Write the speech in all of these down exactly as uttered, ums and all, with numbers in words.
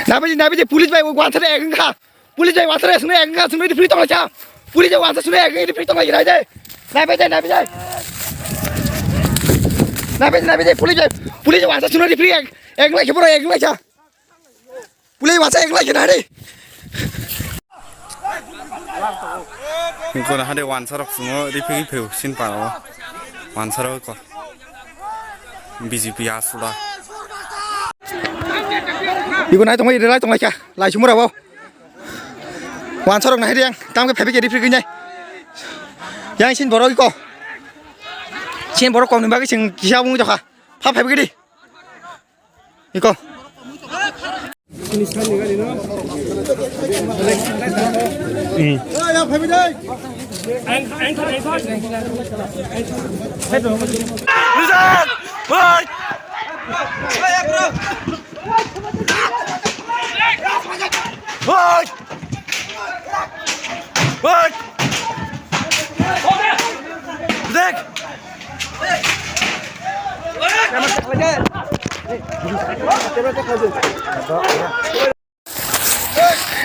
Nabi, nabi, police bai, wansa de ek wngkha. Police bai, wansa de sunu ek wngkha, sunu referee tong laisa. Police bai, wansa sunu ek wngkha, referee tong lai rai de. Nabi de, nabi de. Nabi, nabi de, police bai, police bai, wansa sunu referee ek, ek wngkha, boro ek wngkha. Police wansa ek wngkha, nari. Iko na hade wansa rok sungo, referee pheu, sin paro. Wansa rok ko. B J P asula. Iko nai tongwi relai tonglaikha, laisumura bo. Wansa rok nahiri yang, tamke phabi ke referee gwnai. Yang sin borok iko. Sin borok kok ni bagwi sing kisa wngwi tokha. Pha phabi ke di. Iko.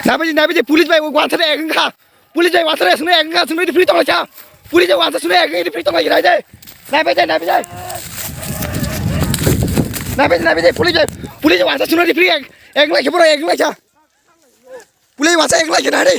Nabi, nabi, police bai wansa de ek wngkha. Police bai wansa de sunu ek wngkha, sunu referee tong laisa. Police bai wansa sunu ek wngkha, referee tong lai rai de. Nabi de, nabi de. Nabi de, nabi de, police bai, police bai wansa sunu referee ek, ek wngkha, boro ek wngkha. Police wansa ek wngkha, nari.